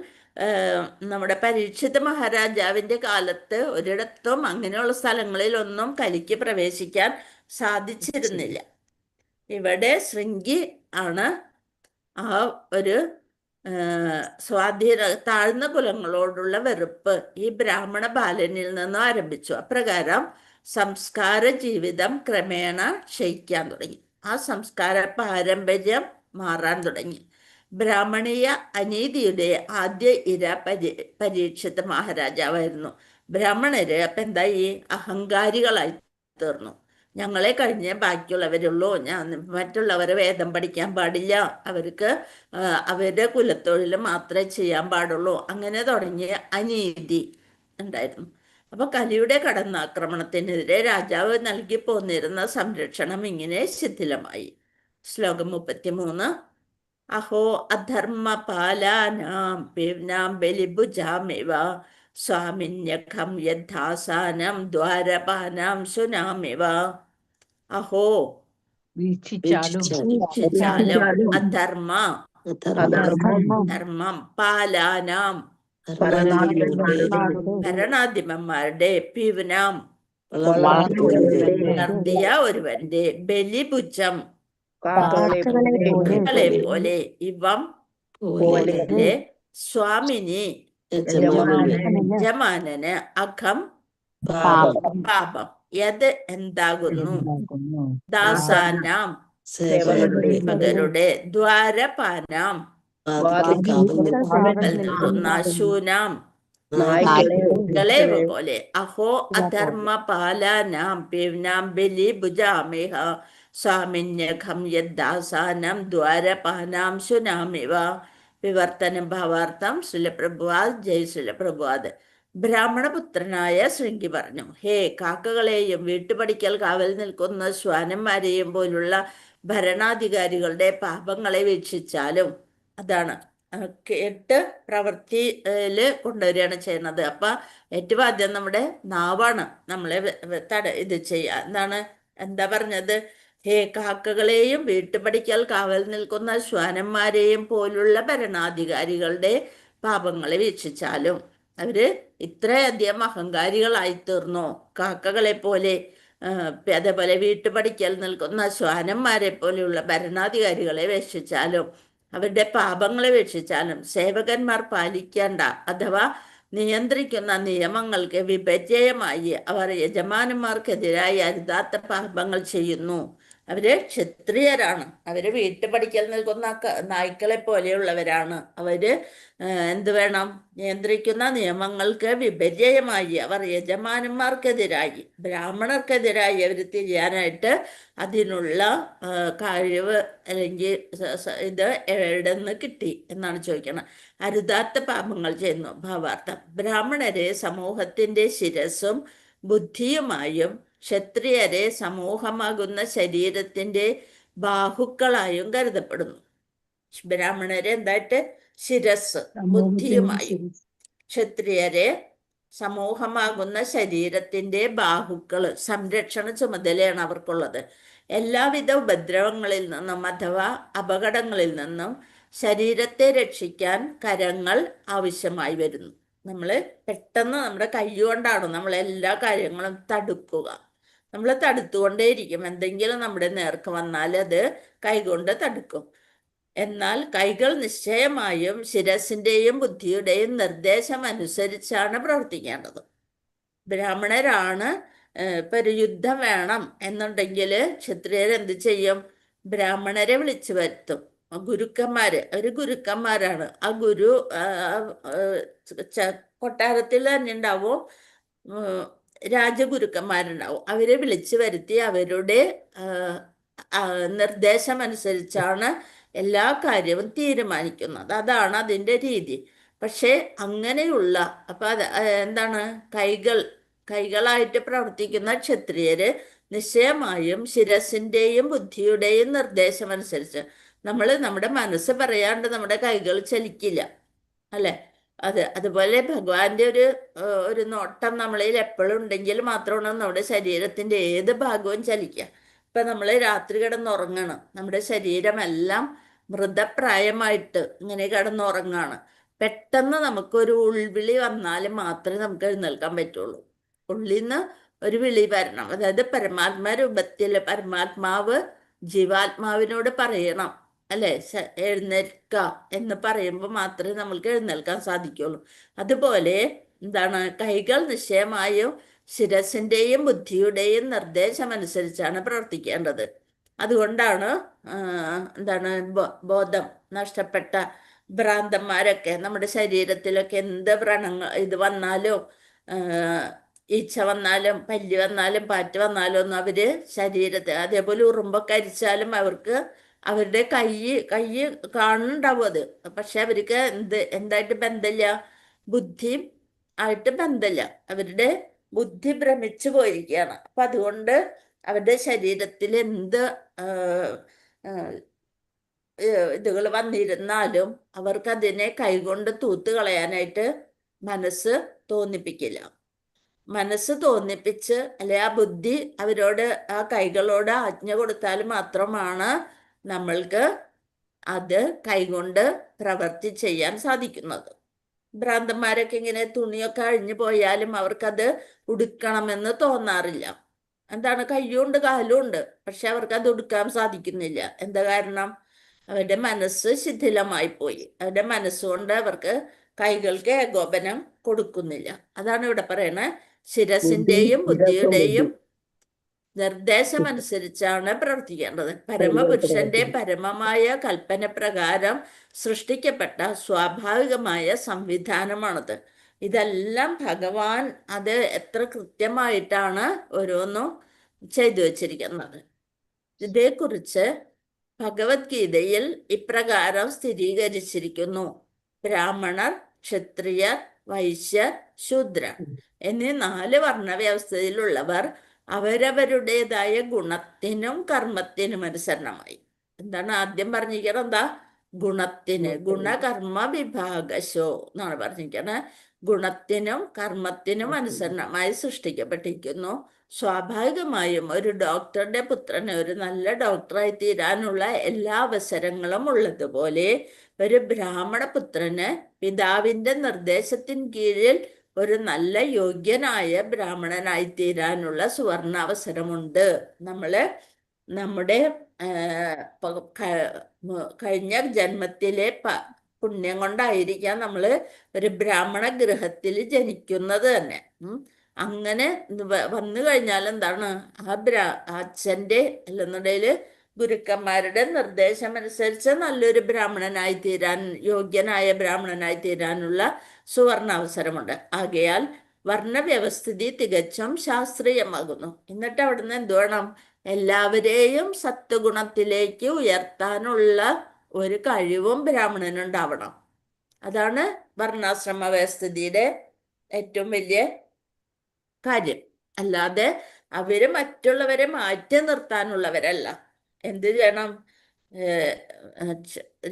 നമ്മുടെ പരീക്ഷിത് മഹാരാജാവിന്റെ കാലത്ത് ഒരിടത്തും അങ്ങനെയുള്ള സ്ഥലങ്ങളിലൊന്നും കലിക്ക് പ്രവേശിക്കാൻ സാധിച്ചിരുന്നില്ല. ഇവിടെ ശൃംഗി ആണ് ആ ഒരു സ്വാധീന താഴ്ന്ന കുലങ്ങളോടുള്ള വെറുപ്പ് ഈ ബ്രാഹ്മണ ബാലനിൽ നിന്നും ആരംഭിച്ചു. അപ്രകാരം സംസ്കാര ജീവിതം ക്രമേണ ക്ഷയിക്കാൻ തുടങ്ങി. ആ സംസ്കാര പാരമ്പര്യം മാറാൻ തുടങ്ങി. ബ്രാഹ്മണീയ അനീതിയുടെ ആദ്യ ഇര പരീക്ഷിത് മഹാരാജാവായിരുന്നു. ബ്രാഹ്മണര് അപ്പൊ എന്തായി? അഹങ്കാരികളായി തീർന്നു. ഞങ്ങളെ കഴിഞ്ഞേ ബാക്കിയുള്ളവരുള്ളൂ, ഞാൻ മറ്റുള്ളവരെ വേദം പഠിക്കാൻ പാടില്ല, അവർക്ക് അവരുടെ കുലത്തൊഴിൽ മാത്രമേ ചെയ്യാൻ പാടുള്ളൂ, അങ്ങനെ തുടങ്ങിയ അനീതി ഉണ്ടായിരുന്നു. അപ്പൊ കലിയുടെ കടന്നാക്രമണത്തിനെതിരെ രാജാവ് നൽകി പോന്നിരുന്ന സംരക്ഷണം ഇങ്ങനെ ശിഥിലമായി. ശ്ലോകം 33. അഹോ അധർമ്മപാലാനാം പിവ്നാം ബലിഭുജാമിവ സ്വാമിന്യഖം യദ്ധാസാനം ദ്വാരപാനാം സുനാമിവ. അഹോ വീക്ഷിച്ചാലും വീക്ഷിച്ചാലും അധർമ്മ അധർമ്മം ധർമ്മം പാലാനാം ഭരണാധിപന്മാരുടെ ഭരണാധിപന്മാരുടെ പിവ്നാം വളർത്തിയ ഒരുവന്റെ ബലിഭുജം കാക്കകളെ പോലെ ഇവം പോലെ സ്വാമിനി യജമാനന് അഖം പാപം പാപം യത് എന്താകുന്നു എന്താകുന്നു? ദാസാനാം സേവകരുടെ ദ്വാരപാനാം വാതിൽക്കാവൽ നിൽക്കുന്ന ശൂനാം നായ്ക്കളെ പോലെ അഹോ അധർമ്മ പാലാനാം പിവ്നാം ബലി ഭുജാമിഹ സ്വാമിന്യഖം യദ്ദാസാനം ദ്വാരപാനാം ശുനാമിവ. വിവർത്തനം ഭാവാർത്ഥം ശ്രീല പ്രഭുപാദ്. ജയ് ശ്രീല പ്രഭുപാദ്. ബ്രാഹ്മണപുത്രനായ ശൃംഗി പറഞ്ഞു, ഹേ കാക്കകളെയും വീട്ടുപടിക്കൽ കാവൽ നിൽക്കുന്ന ശ്വാനന്മാരെയും പോലുള്ള ഭരണാധികാരികളുടെ പാപങ്ങളെ വീക്ഷിച്ചാലും, അതാണ് കേട്ട് പ്രവൃത്തിയില് കൊണ്ടുവരികയാണ് ചെയ്യുന്നത്. അപ്പൊ ഏറ്റവും ആദ്യം നമ്മുടെ നാവാണ് നമ്മളെ ഇത് ചെയ്യുക. എന്താണ് എന്താ പറഞ്ഞത്? ഹേ കാക്കകളെയും വീട്ടുപടിക്കൽ കാവൽ നിൽക്കുന്ന ശ്വാനന്മാരെയും പോലുള്ള ഭരണാധികാരികളുടെ പാപങ്ങളെ വീക്ഷിച്ചാലും, അവര് ഇത്രയധികം അഹങ്കാരികളായി തീർന്നോ? കാക്കകളെ പോലെ അതേപോലെ വീട്ടുപടിക്കൽ നിൽക്കുന്ന ശ്വാനന്മാരെ പോലെയുള്ള ഭരണാധികാരികളെ വീക്ഷിച്ചാലും, അവരുടെ പാപങ്ങളെ വീക്ഷിച്ചാലും, സേവകന്മാർ പാലിക്കേണ്ട അഥവാ നിയന്ത്രിക്കുന്ന നിയമങ്ങൾക്ക് വിപര്യമായി അവർ യജമാനന്മാർക്കെതിരായി അരുതാത്ത പാപങ്ങൾ ചെയ്യുന്നു. അവര് ക്ഷത്രിയരാണ്. അവര് വീട്ടുപടിക്കൽ നിൽക്കുന്ന നായ്ക്കളെ പോലെയുള്ളവരാണ്. അവര് എന്ത് വേണം? നിയന്ത്രിക്കുന്ന നിയമങ്ങൾക്ക് വിപര്യമായി അവർ യജമാനന്മാർക്കെതിരായി, ബ്രാഹ്മണർക്കെതിരായി അവർ തിരിയാനായിട്ട് അതിനുള്ള കഴിവ് അല്ലെങ്കിൽ ഇത് എവിടെ നിന്ന് കിട്ടി എന്നാണ് ചോദിക്കുന്നത്. അരുതാത്ത പാപങ്ങൾ ചെയ്യുന്നു. ഭാവാർത്ഥം: ബ്രാഹ്മണരെ സമൂഹത്തിന്റെ ശിരസും ബുദ്ധിയുമായും ക്ഷത്രിയരെ സമൂഹമാകുന്ന ശരീരത്തിന്റെ ബാഹുക്കളായും കരുതപ്പെടുന്നു. ബ്രാഹ്മണരെ എന്തായിട്ട്? ശിരസ് ബുദ്ധിയുമായും ക്ഷത്രിയരെ സമൂഹമാകുന്ന ശരീരത്തിന്റെ ബാഹുക്കള്, സംരക്ഷണ ചുമതലയാണ് അവർക്കുള്ളത്. എല്ലാവിധ ഉപദ്രവങ്ങളിൽ നിന്നും അഥവാ അപകടങ്ങളിൽ നിന്നും ശരീരത്തെ രക്ഷിക്കാൻ കരങ്ങൾ ആവശ്യമായി വരുന്നു. നമ്മൾ പെട്ടെന്ന് നമ്മുടെ കൈ കൊണ്ടാണ് നമ്മൾ എല്ലാ കാര്യങ്ങളും തടുക്കുക. നമ്മൾ തടുത്തുകൊണ്ടേയിരിക്കും. എന്തെങ്കിലും നമ്മുടെ നേർക്ക് വന്നാൽ അത് കൈകൊണ്ട് തടുക്കും. എന്നാൽ കൈകൾ നിശ്ചയമായും ശിരസിന്റെയും ബുദ്ധിയുടെയും നിർദ്ദേശം അനുസരിച്ചാണ് പ്രവർത്തിക്കേണ്ടത്. ബ്രാഹ്മണരാണ് ഇപ്പൊ ഒരു യുദ്ധം വേണം എന്നുണ്ടെങ്കിൽ ക്ഷത്രിയർ എന്ത് ചെയ്യും? ബ്രാഹ്മണരെ വിളിച്ചു വരുത്തും. ഗുരുക്കന്മാര്, അവര് ഗുരുക്കന്മാരാണ്. ആ ഗുരു കൊട്ടാരത്തിൽ തന്നെ ഉണ്ടാവും, രാജഗുരുക്കന്മാരുണ്ടാവും. അവരെ വിളിച്ചു വരുത്തി അവരുടെ നിർദ്ദേശം അനുസരിച്ചാണ് എല്ലാ കാര്യവും തീരുമാനിക്കുന്നത്. അതാണ് അതിൻ്റെ രീതി. പക്ഷേ അങ്ങനെയുള്ള അപ്പൊ അത് എന്താണ്, കൈകളായിട്ട് പ്രവർത്തിക്കുന്ന ക്ഷത്രിയര് നിശ്ചയമായും ശിരസിന്റെയും ബുദ്ധിയുടെയും നിർദ്ദേശം അനുസരിച്ച്, നമ്മൾ നമ്മുടെ മനസ്സ് പറയാണ്ട് നമ്മുടെ കൈകൾ ചലിക്കില്ല, അല്ലെ? അതുപോലെ ഭഗവാന്റെ ഒരു ഒരു നോട്ടം നമ്മളിൽ എപ്പോഴും ഉണ്ടെങ്കിൽ മാത്രമാണ് നമ്മുടെ ശരീരത്തിന്റെ ഏത് ഭാഗവും ചലിക്കുക. ഇപ്പൊ നമ്മൾ രാത്രി കിടന്നുറങ്ങണം, നമ്മുടെ ശരീരമെല്ലാം മൃതപ്രായമായിട്ട് ഇങ്ങനെ കിടന്നുറങ്ങാണ്. പെട്ടെന്ന് നമുക്കൊരു ഉൾവിളി വന്നാൽ മാത്രമേ നമുക്ക് എഴുന്നേൽക്കാൻ പറ്റുള്ളൂ. ഉള്ളിന്ന് ഒരു വിളി വരണം. അതായത് പരമാത്മാ രൂപത്തിൽ പരമാത്മാവ് ജീവാത്മാവിനോട് പറയണം, അല്ലെ? എഴുന്നേൽക്ക എന്ന് പറയുമ്പോൾ മാത്രമേ നമ്മൾക്ക് എഴുന്നേൽക്കാൻ സാധിക്കുള്ളൂ. അതുപോലെ എന്താണ്, കൈകൾ നിശ്ചയമായും ശിരസിന്റെയും ബുദ്ധിയുടെയും നിർദ്ദേശമനുസരിച്ചാണ് പ്രവർത്തിക്കേണ്ടത്. അതുകൊണ്ടാണ് എന്താണ് ബോധം നഷ്ടപ്പെട്ട ഭ്രാന്തന്മാരൊക്കെ നമ്മുടെ ശരീരത്തിലൊക്കെ എന്ത് വ്രണങ്ങൾ ഇത് വന്നാലും, ഈച്ച വന്നാലും പല്ലി വന്നാലും പാറ്റ വന്നാലും ഒന്നും അവര് ശരീരത്തെ, അതേപോലെ ഉറുമ്പൊക്കെ അരിച്ചാലും അവർക്ക് അവരുടെ കൈ കൈ കാണുന്നുണ്ടാവും അത്. പക്ഷെ അവർക്ക് എന്തായിട്ട് ബന്ധമില്ല, ബുദ്ധി ആയിട്ട് ബന്ധമില്ല. അവരുടെ ബുദ്ധി ഭ്രമിച്ചു പോയിരിക്കുകയാണ്. അപ്പൊ അതുകൊണ്ട് അവരുടെ ശരീരത്തിൽ എന്ത് ഇതുകൾ വന്നിരുന്നാലും അവർക്കതിനെ കൈകൊണ്ട് തൂത്ത് കളയാനായിട്ട് മനസ്സ് തോന്നിപ്പിക്കില്ല. മനസ്സ് തോന്നിപ്പിച്ച് അല്ലെ ആ ബുദ്ധി അവരോട് ആ കൈകളോട് ആജ്ഞ കൊടുത്താൽ മാത്രമാണ് നമ്മൾക്ക് അത് കൈകൊണ്ട് പ്രവർത്തി ചെയ്യാൻ സാധിക്കുന്നത്. ഭ്രാന്തന്മാരൊക്കെ ഇങ്ങനെ തുണിയൊക്കെ അഴിഞ്ഞു പോയാലും അവർക്കത് ഉടുക്കണമെന്ന് തോന്നാറില്ല. എന്താണ്, കയ്യും കാലും ഉണ്ട്, പക്ഷെ അവർക്കത് ഉടുക്കാൻ സാധിക്കുന്നില്ല. എന്താ കാരണം? അവരുടെ മനസ്സ് ശിഥിലമായി പോയി. അവരുടെ മനസ്സുകൊണ്ട് അവർക്ക് കൈകൾക്ക് ഏകോപനം കൊടുക്കുന്നില്ല. അതാണ് ഇവിടെ പറയണത്. ശിരസിന്റെയും ബുദ്ധിയുടെയും നിർദ്ദേശമനുസരിച്ചാണ് പ്രവർത്തിക്കേണ്ടത്. പരമപുരുഷന്റെ പരമമായ കൽപ്പന പ്രകാരം സൃഷ്ടിക്കപ്പെട്ട സ്വാഭാവികമായ സംവിധാനമാണത്. ഇതെല്ലാം ഭഗവാൻ അത് എത്ര കൃത്യമായിട്ടാണ് ഓരോന്നും ചെയ്തു വച്ചിരിക്കുന്നത്. ഇതേക്കുറിച്ച് ഭഗവത്ഗീതയിൽ ഇപ്രകാരം സ്ഥിരീകരിച്ചിരിക്കുന്നു. ബ്രാഹ്മണർ, ക്ഷത്രിയർ, വൈശ്യർ, ശൂദ്രർ എന്നീ 4 വർണ്ണ വ്യവസ്ഥയിലുള്ളവർ അവരവരുടേതായ ഗുണത്തിനും കർമ്മത്തിനും അനുസരണമായി. എന്താണ് ആദ്യം പറഞ്ഞിരിക്കുന്നത്? എന്താ? ഗുണത്തിന്, ഗുണകർമ്മ വിഭാഗശോ എന്നാണ് പറഞ്ഞിരിക്കുന്നത്. ഗുണത്തിനും കർമ്മത്തിനും അനുസരണമായി സൃഷ്ടിക്കപ്പെട്ടിരിക്കുന്നു. സ്വാഭാവികമായും ഒരു ഡോക്ടറുടെ പുത്രന് ഒരു നല്ല ഡോക്ടറായി തീരാനുള്ള എല്ലാ അവസരങ്ങളും ഉള്ളതുപോലെ ഒരു ബ്രാഹ്മണ പുത്രന് പിതാവിന്റെ നിർദ്ദേശത്തിന് കീഴിൽ ഒരു നല്ല യോഗ്യനായ ബ്രാഹ്മണനായി തീരാനുള്ള സുവർണ അവസരമുണ്ട്. നമ്മള് നമ്മുടെ കഴിഞ്ഞ ജന്മത്തിലെ പുണ്യം കൊണ്ടായിരിക്കാം നമ്മള് ഒരു ബ്രാഹ്മണ ഗൃഹത്തിൽ ജനിക്കുന്നത് തന്നെ. അങ്ങനെ വന്നു കഴിഞ്ഞാൽ എന്താണ്, ആ അച്ഛന്റെ അല്ലെന്നുണ്ടെങ്കിൽ ഗുരുക്കന്മാരുടെ നിർദ്ദേശമനുസരിച്ച് നല്ലൊരു ബ്രാഹ്മണനായി തീരാൻ, യോഗ്യനായ ബ്രാഹ്മണനായി തീരാനുള്ള സുവർണ അവസരമുണ്ട്. ആകയാൽ വർണ്ണവ്യവസ്ഥിതി തികച്ചും ശാസ്ത്രീയമാകുന്നു. എന്നിട്ട് അവിടുന്ന് എന്ത് വേണം? എല്ലാവരെയും സത്വഗുണത്തിലേക്ക് ഉയർത്താനുള്ള ഒരു കഴിവും ബ്രാഹ്മണനുണ്ടാവണം. അതാണ് വർണ്ണാശ്രമ വ്യവസ്ഥിതിയുടെ ഏറ്റവും വലിയ കാര്യം. അല്ലാതെ അവര് മറ്റുള്ളവരെ മാറ്റി നിർത്താനുള്ളവരല്ല. എന്ത് ചെയ്യണം?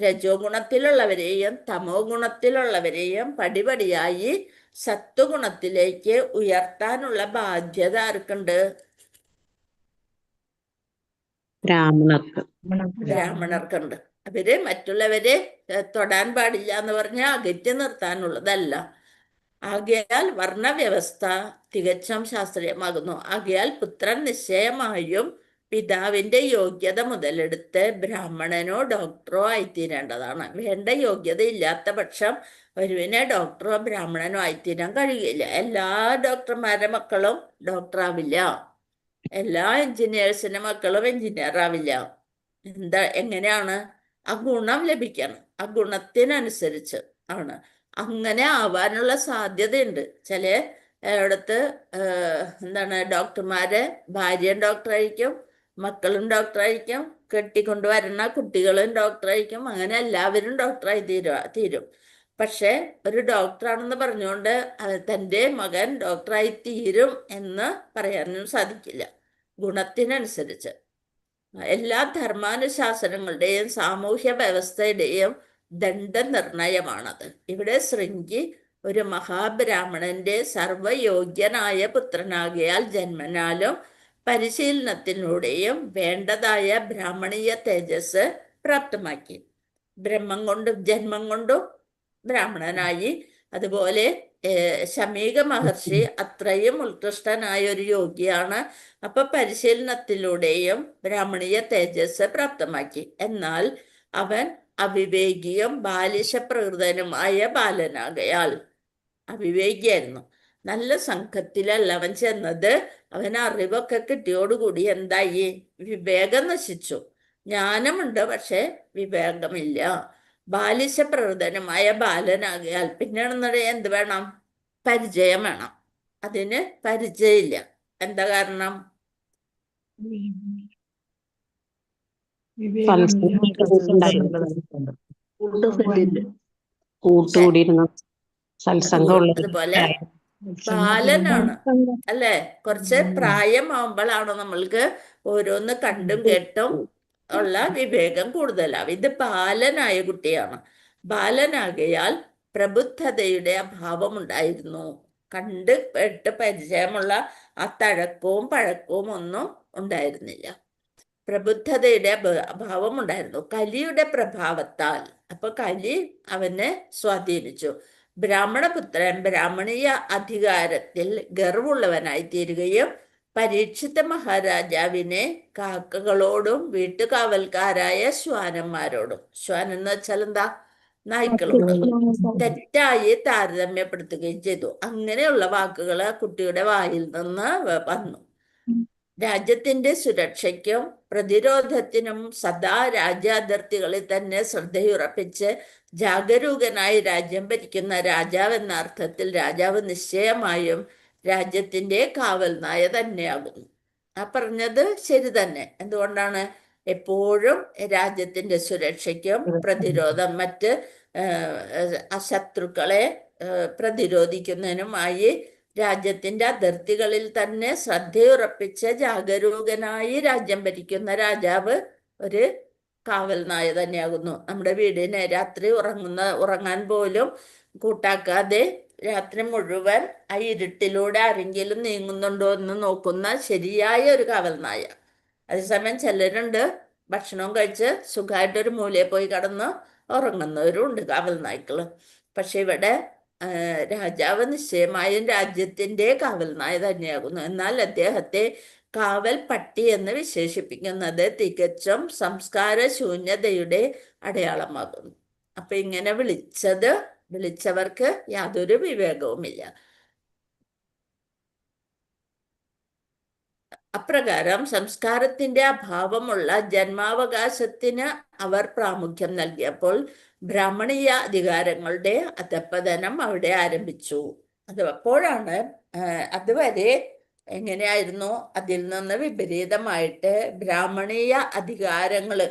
രജോ ഗുണത്തിലുള്ളവരെയും തമോ ഗുണത്തിലുള്ളവരെയും പടിപടിയായി സത്വഗുണത്തിലേക്ക് ഉയർത്താനുള്ള ബാധ്യത ആർക്കുണ്ട്? ബ്രാഹ്മണർക്ക്. ബ്രാഹ്മണർക്കുണ്ട്. അവര് മറ്റുള്ളവരെ തൊടാൻ പാടില്ല എന്ന് പറഞ്ഞാൽ അകറ്റി നിർത്താനുള്ളതല്ല. ആകയാൽ വർണ്ണവ്യവസ്ഥ തികച്ചും ശാസ്ത്രീയമാകുന്നു. ആകയാൽ പുത്രൻ നിശ്ചയമായും പിതാവിന്റെ യോഗ്യത മുതലെടുത്ത് ബ്രാഹ്മണനോ ഡോക്ടറോ ആയിത്തീരേണ്ടതാണ്. വേണ്ട യോഗ്യത ഇല്ലാത്ത പക്ഷം ഒരുവിനെ ഡോക്ടറോ ബ്രാഹ്മണനോ ആയിത്തീരാൻ കഴിയുകയില്ല. എല്ലാ ഡോക്ടർമാരുടെ മക്കളും ഡോക്ടറാവില്ല. എല്ലാ എഞ്ചിനീയേഴ്സിന്റെ മക്കളും എഞ്ചിനീയർ ആവില്ല. എന്താ, എങ്ങനെയാണ്? ആ ഗുണം ലഭിക്കണം. ആ ഗുണത്തിനനുസരിച്ച് ആണ് അങ്ങനെ ആവാനുള്ള സാധ്യതയുണ്ട്. ചില ഇടത്ത് എന്താണ്, ഡോക്ടർമാരെ ഭാര്യയും ഡോക്ടറായിരിക്കും, മക്കളും ഡോക്ടറായിരിക്കും, കെട്ടിക്കൊണ്ട് വരുന്ന കുട്ടികളും ഡോക്ടറായിരിക്കും, അങ്ങനെ എല്ലാവരും ഡോക്ടറായി തീരും. പക്ഷെ ഒരു ഡോക്ടറാണെന്ന് പറഞ്ഞുകൊണ്ട് തൻ്റെ മകൻ ഡോക്ടറായി തീരും എന്ന് പറയാനും സാധിക്കില്ല. ഗുണത്തിനനുസരിച്ച് എല്ലാ ധർമാനുശാസനങ്ങളുടെയും സാമൂഹ്യ വ്യവസ്ഥയുടെയും ദണ്ഡനിർണയമാണത്. ഇവിടെ ശൃംഗി ഒരു മഹാബ്രാഹ്മണന്റെ സർവയോഗ്യനായ പുത്രനാകിയാൽ ജന്മനാലും പരിശീലനത്തിലൂടെയും വേണ്ടതായ ബ്രാഹ്മണീയ തേജസ് പ്രാപ്തമാക്കി. ബ്രഹ്മം കൊണ്ടും ജന്മം കൊണ്ടും ബ്രാഹ്മണനായി. അതുപോലെ ശമീക മഹർഷി അത്രയും ഉത്കൃഷ്ടനായ ഒരു യോഗിയാണ്. അപ്പൊ പരിശീലനത്തിലൂടെയും ബ്രാഹ്മണീയ തേജസ് പ്രാപ്തമാക്കി. എന്നാൽ അവൻ അവിവേകിയും ബാലിശപ്രകൃതനുമായ ബാലനാകയാൽ അവിവേകിയായിരുന്നു. നല്ല സംഘത്തിലല്ല അവൻ ചെന്നത്. അവൻ അറിവൊക്കെ കിട്ടിയോടുകൂടി എന്തായി? വിവേകം നശിച്ചു. ജ്ഞാനമുണ്ട്, പക്ഷെ വിവേകമില്ല. ബാലിശ പ്രകൃതനുമായ ബാലനാകയാൽ പിന്നെ എന്ത് വേണം? പരിചയം വേണം. അതിന് പരിചയമില്ല. എന്താ കാരണം? കൂട്ടുകൂടിയിരുന്ന സത്സംഗം അതുപോലെ ബാലനാണ് അല്ലെ? കുറച്ച് പ്രായമാവുമ്പോഴാണ് നമ്മൾക്ക് ഓരോന്ന് കണ്ടും കേട്ടും ഉള്ള വിവേകം കൂടുതലാവും. ഇത് ബാലനായ കുട്ടിയാണ്. ബാലനാകയാൽ പ്രബുദ്ധതയുടെ അഭാവം ഉണ്ടായിരുന്നു. കണ്ട് കേട്ട് പരിചയമുള്ള ആ തഴക്കവും പഴക്കവും ഒന്നും ഉണ്ടായിരുന്നില്ല. പ്രബുദ്ധതയുടെ അഭാവം ഉണ്ടായിരുന്നു. കലിയുടെ പ്രഭാവത്താൽ, അപ്പൊ കലി അവനെ സ്വാധീനിച്ചു. ബ്രാഹ്മണപുത്രൻ ബ്രാഹ്മണീയ അധികാരത്തിൽ ഗർവുള്ളവനായി തീരുകയും പരീക്ഷിത മഹാരാജാവിനെ കാക്കകളോടും വീട്ടുകാവൽക്കാരായ ശ്വാനന്മാരോടും, ശ്വാനം എന്ന് വെച്ചാൽ എന്താ? നായ്ക്കളോട് തെറ്റായി താരതമ്യപ്പെടുത്തുകയും ചെയ്തു. അങ്ങനെയുള്ള വാക്കുകൾ കുട്ടിയുടെ വായിൽ നിന്ന് വന്നു. രാജ്യത്തിന്റെ സുരക്ഷയ്ക്കും പ്രതിരോധത്തിനും സദാ രാജ്യാതിർത്തികളിൽ തന്നെ ശ്രദ്ധയുറപ്പിച്ച് ജാഗരൂകനായി രാജ്യം ഭരിക്കുന്ന രാജാവ് എന്ന അർത്ഥത്തിൽ രാജാവ് നിശ്ചയമായും രാജ്യത്തിന്റെ കാവൽ നായ തന്നെയാകുന്നു. ആ പറഞ്ഞത് ശരി തന്നെ. എന്തുകൊണ്ടാണ്? എപ്പോഴും രാജ്യത്തിന്റെ സുരക്ഷയ്ക്കും പ്രതിരോധം മറ്റ് ശത്രുക്കളെ പ്രതിരോധിക്കുന്നതിനുമായി രാജ്യത്തിന്റെ അതിർത്തികളിൽ തന്നെ ശ്രദ്ധയുറപ്പിച്ച് ജാഗരൂകനായി രാജ്യം ഭരിക്കുന്ന രാജാവ് ഒരു കാവൽ നായ തന്നെയാകുന്നു. നമ്മുടെ വീടിനെ രാത്രി ഉറങ്ങാൻ പോലും കൂട്ടാക്കാതെ രാത്രി മുഴുവൻ ആ ഇരുട്ടിലൂടെ ആരെങ്കിലും നീങ്ങുന്നുണ്ടോ എന്ന് നോക്കുന്ന ശരിയായ ഒരു കാവൽ നായ. അതേസമയം ചിലരുണ്ട് ഭക്ഷണവും കഴിച്ച് സുഖമായിട്ടൊരു മൂലയിൽ പോയി കിടന്ന് ഉറങ്ങുന്നവരും ഉണ്ട് കാവൽ നായ്ക്കള്. പക്ഷെ ഇവിടെ രാജാവ് നിശ്ചയമായും രാജ്യത്തിന്റെ കാവൽ നായ തന്നെയാകുന്നു. എന്നാൽ അദ്ദേഹത്തെ കാവൽ പട്ടി എന്ന് വിശേഷിപ്പിക്കുന്നത് തികച്ചും സംസ്കാര ശൂന്യതയുടെ അടയാളമാകുന്നു. അപ്പൊ ഇങ്ങനെ വിളിച്ചവർക്ക് യാതൊരു വിവേകവുമില്ല. അപ്രകാരം സംസ്കാരത്തിന്റെ അഭാവമുള്ള ജന്മാവകാശത്തിന് അവർ പ്രാമുഖ്യം നൽകിയപ്പോൾ ബ്രാഹ്മണീയ അധികാരങ്ങളുടെ അധപ്പതനം അവിടെ ആരംഭിച്ചു. അത് അപ്പോഴാണ്, അതുവരെ എങ്ങനെയായിരുന്നു? അതിൽ നിന്ന് വിപരീതമായിട്ട് ബ്രാഹ്മണീയ അധികാരങ്ങള്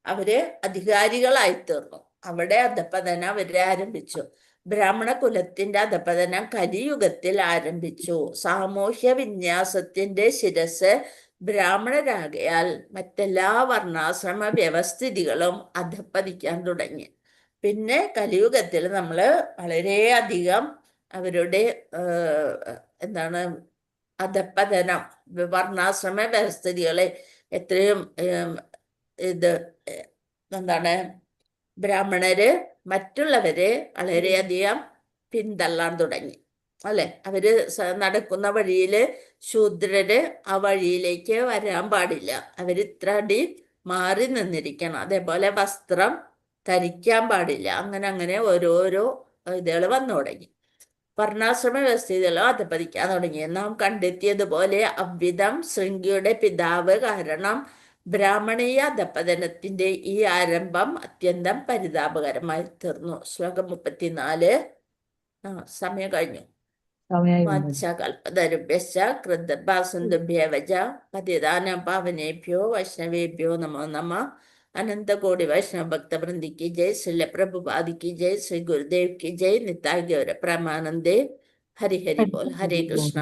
അവര് അധികാരികളായി തീർന്നു. അവിടെ അധപ്പതനം അവരെ ആരംഭിച്ചു. ബ്രാഹ്മണ കുലത്തിന്റെ അധപതനം കലിയുഗത്തിൽ ആരംഭിച്ചു. സാമൂഹ്യ വിന്യാസത്തിന്റെ ശിരസ് ബ്രാഹ്മണരാകയാൽ മറ്റെല്ലാ വർണ്ണാശ്രമ വ്യവസ്ഥിതികളും അധപ്പതിക്കാൻ തുടങ്ങി. പിന്നെ കലിയുഗത്തിൽ നമ്മള് വളരെയധികം അവരുടെ എന്താണ് അധപ്പതനം, വർണ്ണാശ്രമ വ്യവസ്ഥിതികളെ എത്രയും ഇത് എന്താണ് ബ്രാഹ്മണര് മറ്റുള്ളവരെ വളരെയധികം പിന്തള്ളാൻ തുടങ്ങി അല്ലെ? അവര് നടക്കുന്ന വഴിയില് ശൂദ്രര് ആ വഴിയിലേക്ക് വരാൻ പാടില്ല, അവര് ഇത്ര അടി മാറി നിന്നിരിക്കണം. അതേപോലെ വസ്ത്രം ധരിക്കാൻ പാടില്ല. അങ്ങനെ അങ്ങനെ ഓരോരോ ഇതുകൾ വന്നു തുടങ്ങി. വർണ്ണാശ്രമ വ്യവസ്ഥിതികളോ അധപതിക്കാൻ തുടങ്ങി. നാം കണ്ടെത്തിയതുപോലെ അവ്വിധം ശൃംഗിയുടെ പിതാവ് കാരണം ബ്രാഹ്മണീയ അധപതനത്തിന്റെ ഈ ആരംഭം അത്യന്തം പരിതാപകരമായി തീർന്നു. ശ്ലോകം 34. സമയം കഴിഞ്ഞു. വാഞ്ചാകൽപതരുഭ്യശ്ച കൃതഭാസന്തുഭ്യവച പതിതാനാം പാവനേഭ്യോ വൈഷ്ണവേഭ്യോ നമോ നമ. അനന്തകോടി വൈഷ്ണവ ഭക്തവൃന്ദിക്ക് ജയ്. ശ്രീല പ്രഭുപാദിക്ക് ജയ്. ശ്രീ ഗുരുദേവ് കി ജയ്. നിതായി ഗൗര പ്രമാനന്ദേ. ഹരി ഹരി ബോൽ. ഹരേ കൃഷ്ണ.